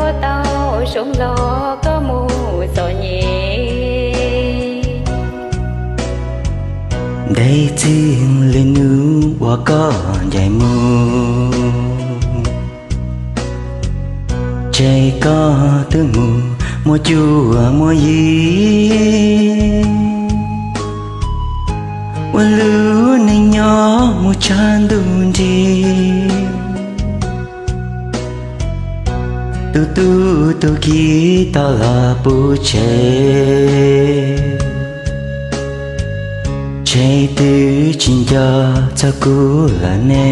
Ua tau zoo los koj mus txom nyem. Ntev txij li hnub uas koj ncaim mus, tseg koj twb mus muaj cuab muaj yig, ua lub neej nyob mus tshav ntuj nrig. Tus tub tus ki tau los pub tseg, tseg twb tsis nco txog kuv lawm ne.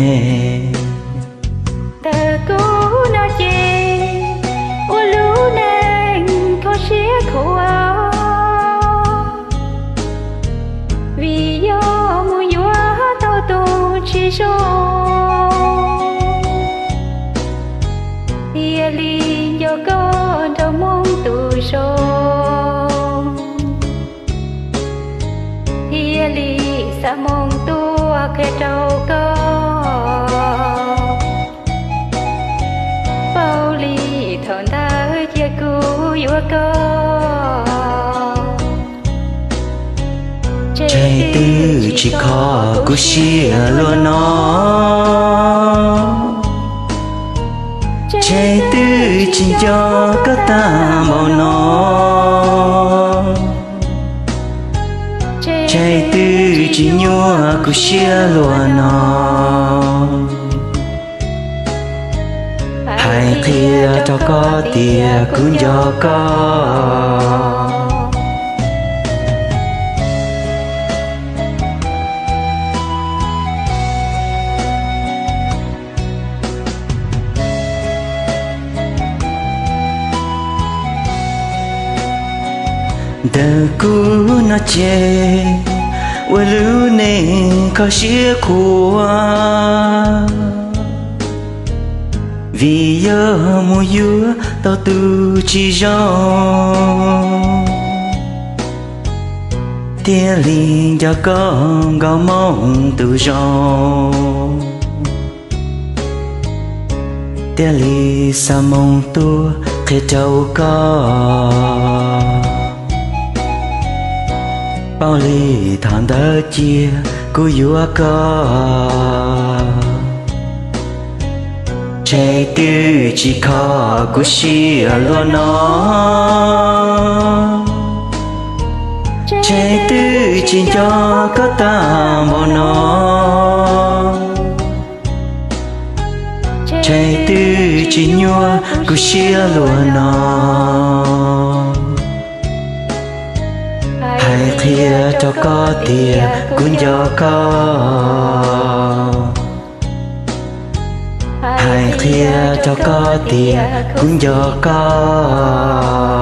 Ntawm kuv no ces ua lub neej kho siab khuav, vim yog mus yuav tau tus tsis zoo, thiaj li nco koj nrog Hmoob tus zoo, thiaj li xa moo tuaj qhia rau koj. Paub li thaum ntawd cia kuv yuav koj, tseg twb tsis kho kuv siab luaj no, tseg twb tsis nco koj tag npaum no, tseg twb tsis nyuaj kuv siab luaj no. Hais qhia rau koj tias kuv nco koj. Ntawm kuv no ces ua lub neej kho siab khuav, vim yog mus yuav tau tus tsis zoo, thiaj li nco koj nkaus Hmoob tus zoo, thiaj li xa moo tuaj qhia rau koj. Paub li thaum ntawd cia kuv yuav koj, tseg twb tsis kho kuv siab luaj no, tseg twb tsis nco koj tag npaum no, tseg twb tsis nyuaj kuv siab luaj no. Hais qhia rau koj tias kuv nco koj, hais qhia rau koj tias kuv nco koj.